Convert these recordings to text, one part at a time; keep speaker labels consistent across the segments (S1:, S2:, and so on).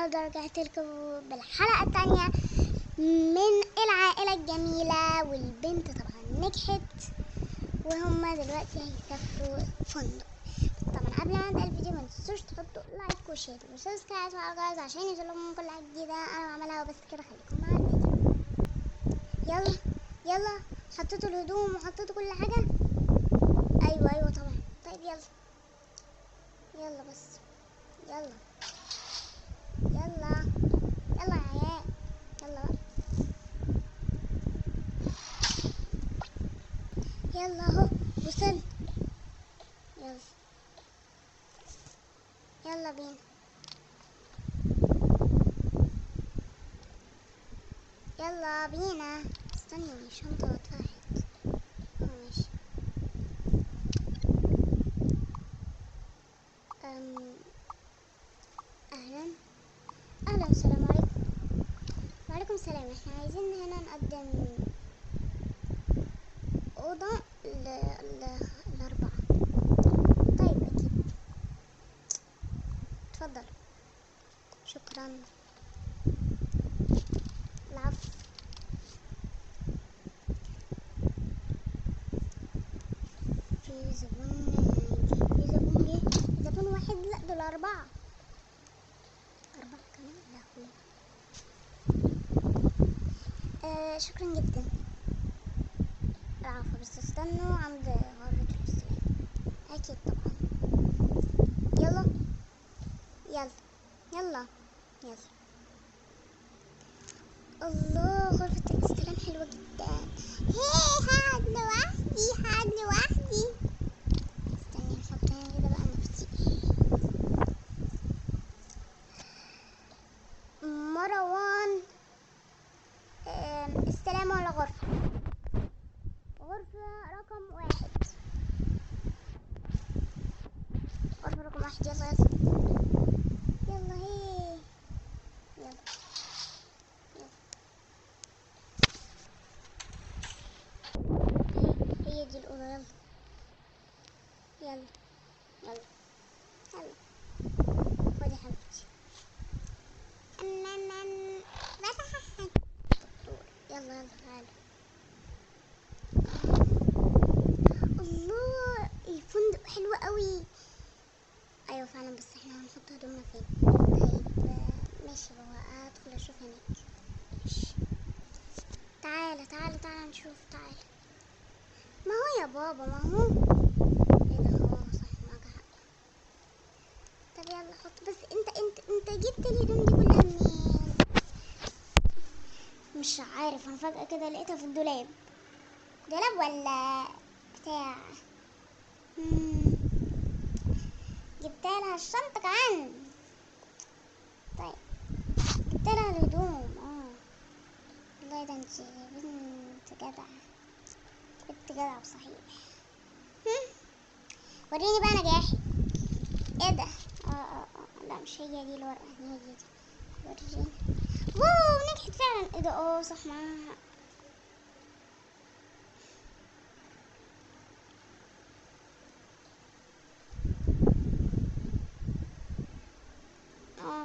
S1: النهارده رجعت لكم بالحلقة الثانية من العائلة الجميلة، والبنت طبعا نجحت وهما دلوقتي هيسافروا فندق. طبعا قبل ما نبدا الفيديو ما تنسوش تحطوا like و share و subscribe وعلى الجرس عشان يوصلكم كل حاجة جديدة انا بعملها. وبس كده خليكم مع الفيديو. يلا يلا، حطيتوا الهدوم وحطيتوا كل حاجة؟ ايوه طبعا. طيب يلا يلا بس يلا يلا يلا يا عيال، يلا بقى، يلا اهو وصلت. يلا يلا بينا. يلا بينا. استني الشنطة اتفتحت. ماشي. اهلا اهلا، السلام عليكم. وعليكم السلام. احنا عايزين هنا نقدم اوضة لاربعة. طيب اكيد، اتفضل. شكرا. العفو. في زبون، في زبون جه، زبون واحد؟ لا دول اربعة. اربعة كمان؟ لا هو. شكرا جدا. العفو، بس استنوا عند غرفة الاستلام. اكيد طبعا. يلا يلا يلا يلا. الله، غرفة الاستلام حلوة جدا. هي هقعد لوحدي، هقعد لوحدي. استني نحط هنا كده بقى نفسي. مروان، استلام ولا غرفة؟ غرفة رقم 1. غرفة رقم 1. يلا يلا يلا. هي يلا يلا. هي دي الأوضة. يلا يلا يلا يلا. خدي يا حبيبتي. يلا يلا تعالوا. الله، الفندق حلو قوي. ايوه فعلا، بس احنا هنحط هدومنا فين؟ طيب ماشي بابا، هدخل اشوف هناك. ماشي، تعالى تعالى تعالى نشوف. تعالى. ما هو يا بابا، ما هو ايه ده؟ هو صح، معاك حق. طب يلا حط. بس انت جبت الهدوم دي كلها منين؟ مش عارف، انا فجأة كده لقيتها في الدولاب. دولاب ولا بتاع؟ جبتها لها الشنطة كمان. طيب جبت لها الهدوم. والله ده انتي بنت جدعة، بنت جدعة بصحيح. وريني بقى نجاحي. ايه ده؟ لا مش هي دي الورقة، هي دي. وريني. واو، نجحت فعلا. ايه ده؟ صح، معاها.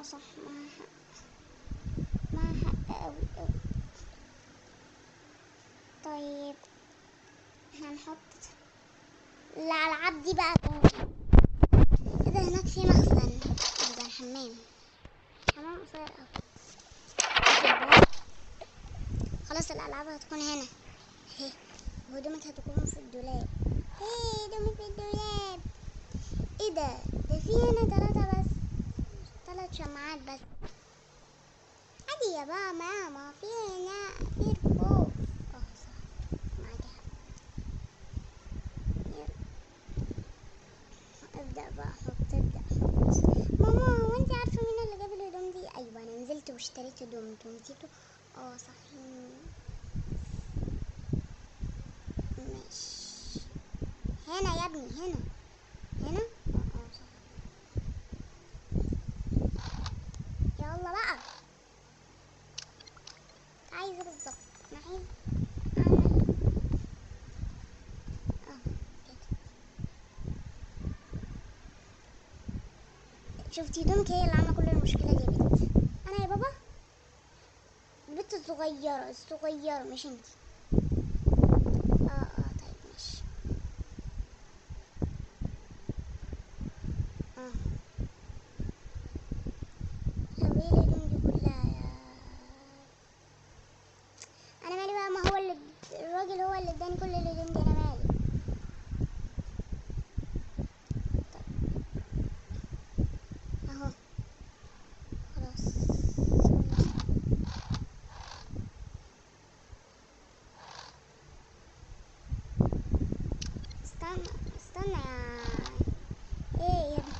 S1: صح، معاها حق، معاها حق قوي قوي. طيب هنحط الألعاب دي بقى. ايه ده؟ هناك في مخزن. ده الحمام، حمام قصير قوي. خلاص الألعاب هتكون هنا اهي، وهدومك هتكون في الدولاب. ايه هدومي في الدولاب؟ ايه ده؟ ده في هنا 3 بس، 3 شماعات بس. عادي يا بابا، ماما في هنا في رفوف. صح، معاكي حق. يلا ابدأ بقى، حط، ابدأ حط. ماما هو انت عارفة مين اللي جاب الهدوم دي؟ ايوه انا نزلت واشتريت هدوم، انتوا نسيتوا؟ صح، ماشي. هنا يا ابني، هنا هنا. صح. يلا بقى. عايزه بالظبط، انا عايز اعمل كده. شفتي هدومك هي اللي عامله كل المشكلة دي يا بنت. الصغيرة، الصغيرة مش انتي. طيب ماشي. طب ايه الهدوم دي كلها يا انا مالي بقى، ما هو اللي الراجل هو اللي اداني كل الهدوم دي، انا مالي. طيب اهو خلاص. استنى استنى يا ايه يا ابني،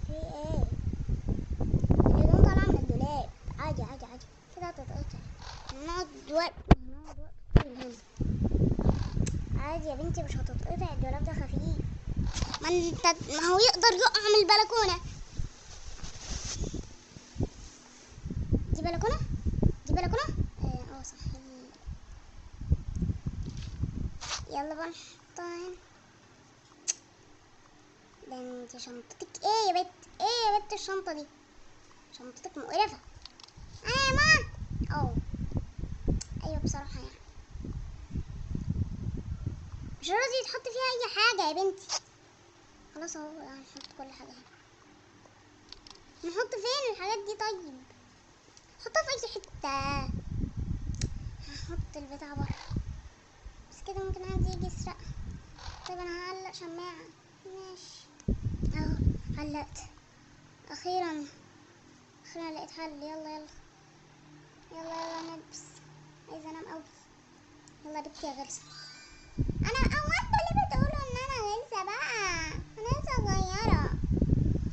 S1: في ايه؟ الهدوم طالعة من الدولاب. عادي عادي عادي كده هتتقطع. هنقعد وقت، هنقعد وقت طويل هنا. عادي يا بنتي مش هتتقطع، الدولاب ده خفيف. ما انت ما هو يقدر يقع من البلكونة. دي بلكونة؟ دي بلكونة؟ اه صح. يلا بقى نحطها هنا. ده انت شنطتك ايه يا بت؟ ايه يا بت الشنطة دي؟ شنطتك مقرفة. انا يا ماما. ايوه بصراحة يعني مش راضي يتحط فيها اي حاجة يا بنتي. خلاص اهو هنحط كل حاجة هنا. نحط فين الحاجات دي طيب؟ حطها في اي حتة. هحط البتاع بره بس كده ممكن حد يجي يسرقها. طيب انا هعلق شماعة. ماشي اهو علقت. اخيرا اخيرا لقيت حل. يلا يلا يلا يلا نلبس، عايزه انام قوي. يلا بنتي يا غلسه. انا اول اللي بتقولوا ان انا غلسه بقى، انا لسه صغيرة.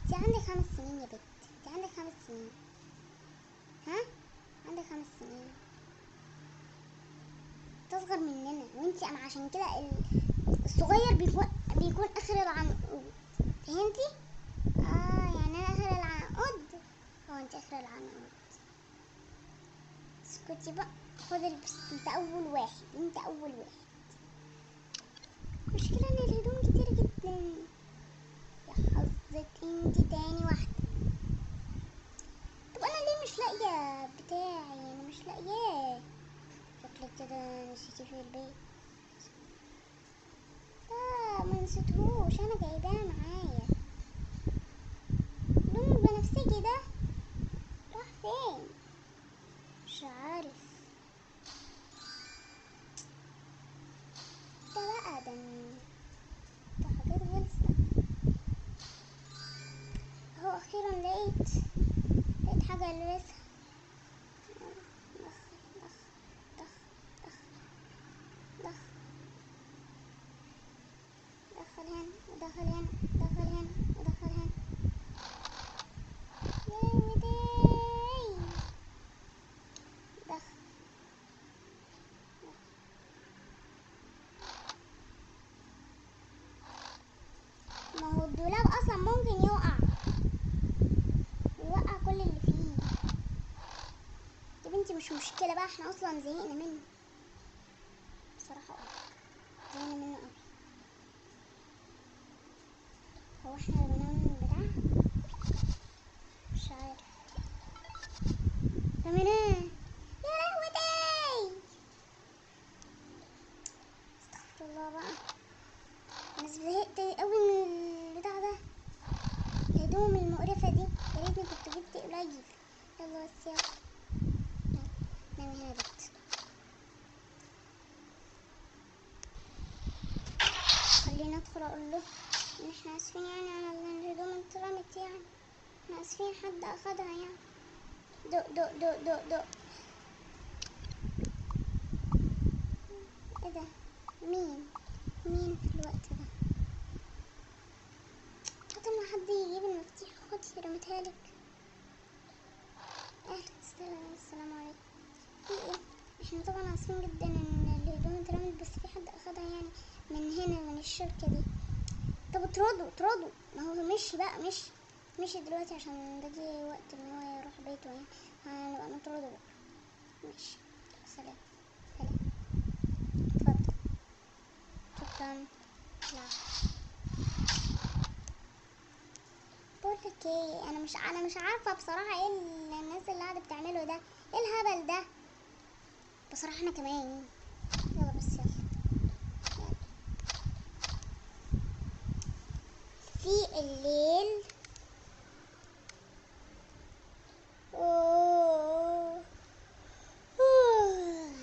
S1: انت عندك 5 سنين يا بنت، انت عندك 5 سنين. ها عندك 5 سنين، تصغر مننا. وانتي انا عشان كده الصغير بيكون اخر العنقود، فهمتي؟ يعني انا اخر العنقود. انت اخر العنقود. اسكتي بقى، خد البس. انت اول واحد، انت اول واحد. المشكلة ان الهدوم كتير جدا. يا حظك انت تاني واحدة. طب انا ليه مش لاقية بتاعي؟ انا مش لاقياه. شكلك كده نسيتيه في البيت. لا ما نسيتهوش، انا جايباه معايا. اللون البنفسجي ده راح فين؟ مش عارف. ده بقى ده حاجات غلسة. اهو اخيرا لقيت حاجة البسها. دخل دخل دخل دخل دخل هنا ودخل هنا ودخل هنا ودخل هنا. يا ودي دخل. ما هو الدولاب اصلا ممكن يقع، يوقع كل اللي فيه. يا بنتي مش مشكلة بقى، احنا اصلا زهقنا منه بصراحة. زهقنا منه قوي. هو احنا رميناه من البتاع؟ مش عارف. رميناه. يا لهوتي، استغفر الله بقى. انا زهقت قوي من البتاع ده، الهدوم المقرفة دي. يا ريتني كنت جبت قليل. يلا بس يلا نامي هنا يا بت. خلينا ادخل اقول له ان احنا اسفين يعني على الهدوم اترمت، يعني احنا اسفين حد اخدها يعني. دق دق دق دق دق. ايه ده؟ مين في الوقت ده؟ حتى ما حد يجيب المفتيح. خدي رميتها لك. اهلا، السلام عليكم. في ايه؟ احنا طبعا اسفين جدا ان الهدوم اترمت، بس في حد اخدها يعني من هنا من الشركة دي. طب اطردوا اطردوا. ما هو مشي بقى، مشي دلوقتي عشان ده جه وقت ان هو يروح بيته يعني. هنبقى نطرده بكره. ماشي، سلام سلام، اتفضل، شكرا. لا بقولك ايه، انا مش عارفه بصراحة ايه الناس اللي قاعدة بتعمله ده، ايه الهبل ده بصراحة. انا كمان يلا بس يلا يلا. في الليل أوه. أوه.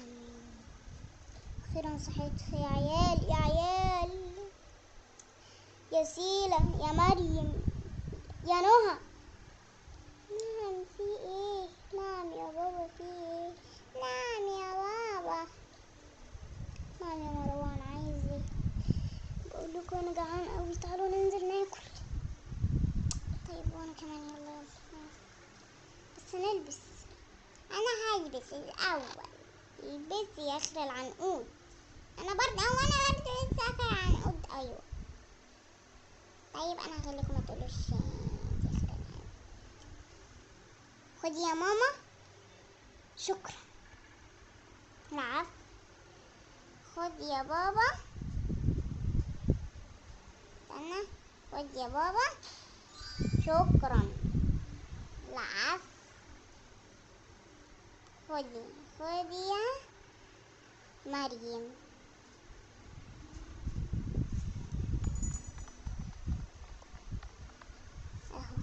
S1: اخيرا صحيت يا عيال، يا عيال، يا سيلة، يا مريم، يا نهى. نعم في ايه؟ نعم يا بابا في ايه؟ نعم يا بابا. نعم يا مروان، عايز ايه؟ بقول لكم انا جعان قوي، تعالوا ننزل ناكل. طيب وانا كمان، يلا يلا بس نلبس. انا هلبس الاول. البسي يا اخر العنقود. انا برضه، او انا برضه لسه اخر العنقود. ايوه طيب انا هخليكم ما تقولوش دي اخر العنقود. خدي يا ماما، شكرا. العفو. خد يا بابا، استنى، خد يا بابا، شكرا. العفو. خدي خدي يا مريم. اهو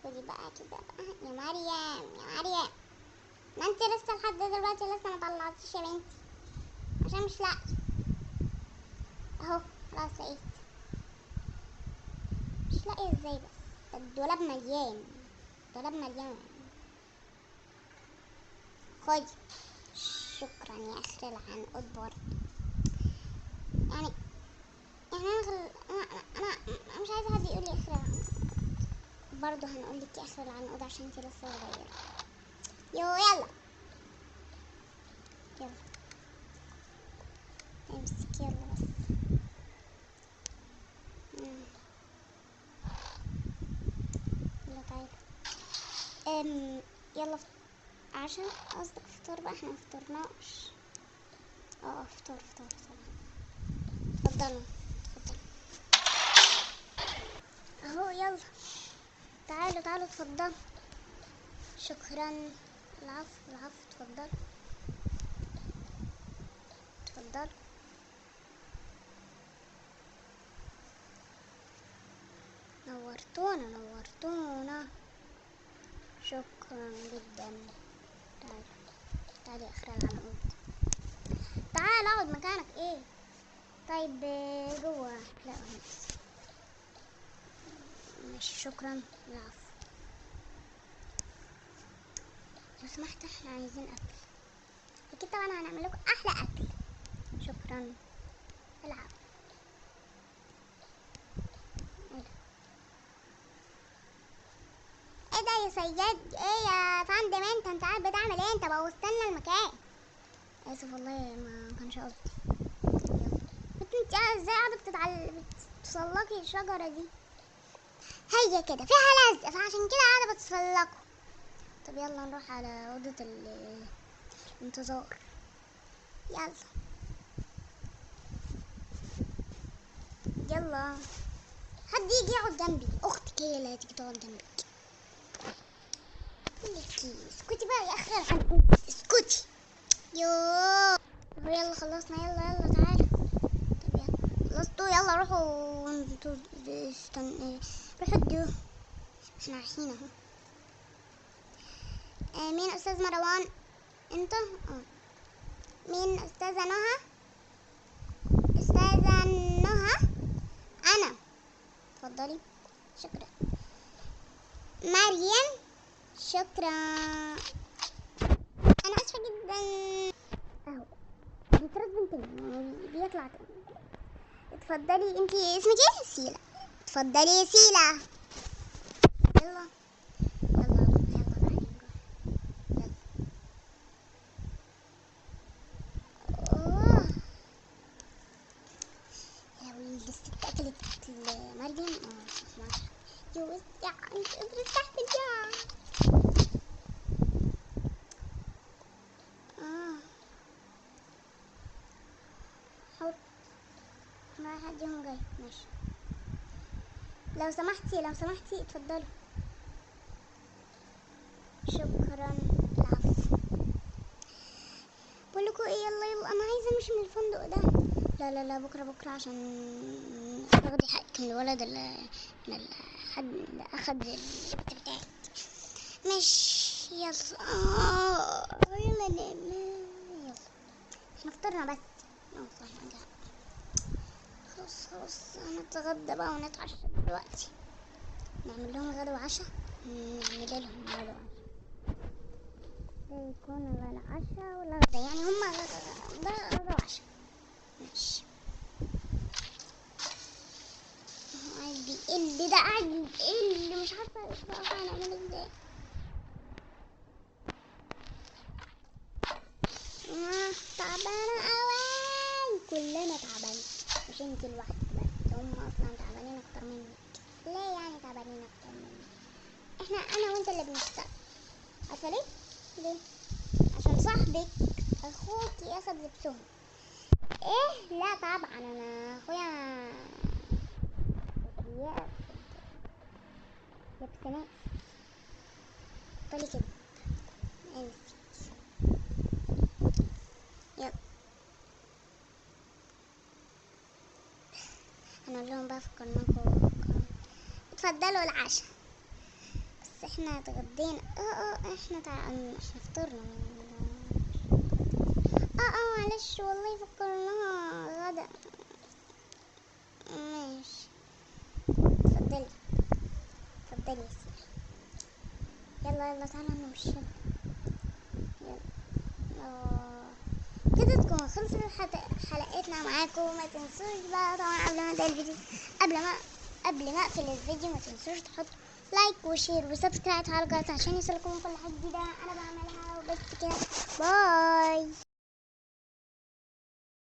S1: خدي بقى كده بقى يا مريم، يا مريم. ما انت لسه لحد دلوقتي لسه ما طلعتيش يا بنتي، عشان مش لاقي. اهو خلاص لقيت. مش لاقيه ازاي بس؟ ده الدولاب مليان، الدولاب مليان. خدي، شكرا يا اخر العنقود برضه. يعني انا مش عايزه حد يقول لي اخر العنقود. برضه هنقول لك يا اخر العنقود عشان انت لسه صغيرة. يو يلا يلا امسك، يلا بس. يلا تعالى. يلا عشان قصدك فطار بقى، احنا مفطرناش. فطار فطار طبعا. اتفضلوا اتفضلوا اهو. يلا تعالوا تعالوا اتفضلوا. شكرا. العفو العفو، اتفضل اتفضل. نورتونا نورتونا، شكرا جدا. تعالوا تعالي اخر العنقود، تعال اقعد مكانك. ايه طيب جوه؟ لا ماشي، شكرا. العفو. لو سمحت احنا عايزين اكل. اكيد طبعا هنعمل لكم احلى اكل. شكرا. العفو. ايه ده يا سيد؟ ايه يا فندم انت قاعد بتعمل ايه؟ انت بوظت لنا المكان. اسف والله ما كانش قصدي. يلا انت ازاي قاعدة بتتسلقي الشجرة دي؟ هي كده فيها لزق، فعشان كده قاعدة بتسلقه. طب يلا نروح على اوضة الانتظار. يلا يلا، حد يجي يقعد جنبي. اختك هي اللي هتيجي تقعد جنبك. اسكتي بقى يا اخر العنقود، اسكتي. يوه يلا خلصنا، يلا يلا تعالى. طب يلا خلصتوا، يلا روحوا انتوا، استنوا روحوا ادوا، احنا رايحين اهو. مين استاذ مروان؟ انت؟ مين استاذه نهى؟ استاذه نهى انا. اتفضلي. شكرا. مريم شكرا. انا اسفه جدا. اهو بيترسم تاني، بيطلع تاني. اتفضلي. انتي اسمك ايه؟ سيلا. اتفضلي يا سيلا. يلا يلا يلا تعالي نروح. يلا. اوه يا لهوي، لسه اكلت اكل مريم. صح. يو يا مش قادرة استحمل يا. حط ما حد يوم جاي. ماشي. لو سمحتي لو سمحتي اتفضلوا. شكرا. العفو. بقول لكم ايه، يلا يلا انا عايزه امشي من الفندق ده. لا لا لا، بكره بكره عشان تاخدي حقك من الولد اللي من الحد اللي اخد اللبس بتاعك. ماشي يلا. يلا نام. يلا احنا فطرنا بس. صح عندي حق. خلاص خلاص هنتغدى بقى ونتعشى دلوقتي. نعمل لهم غدا وعشاء، نعمل لهم غدا وعشاء. ده يكون لا العشاء ولا غدا، يعني هما ده غدا وعشاء. ماشي. قاعد بيقل ده، قاعد بيقل، مش عارفه بقى هنعمله ازاي. تعبانة اوي، كلنا تعبانين، مش انتي لوحدك بس، هم اصلا تعبانين اكتر منك. ليه يعني تعبانين اكتر منك؟ احنا انا وانت اللي بنشتغل. عارفه ليه؟ ليه؟ عشان صاحبك اخوكي اخد لبسهم. ايه؟ لا طبعا انا اخويا ياخد لبس ناس. طلي كده امسك. يلا هنقول لهم بقى فكرناكم، اتفضلوا العشاء. بس احنا اتغدينا. احنا احنا فطرنا. معلش والله فكرناها غدا. ماشي اتفضلي اتفضلي يا سيدي. يلا يلا تعالى نمشي. يلا كده تكون خلصت حلقتنا معاكم. ما تنسوش بقى طبعا قبل ما ابدا الفيديو، قبل ما اقفل الفيديو، ما تنسوش تحطوا like و share و subscribe على الجرس عشان يوصلكم كل حاجة جديدة انا بعملها. وبس كده، bye.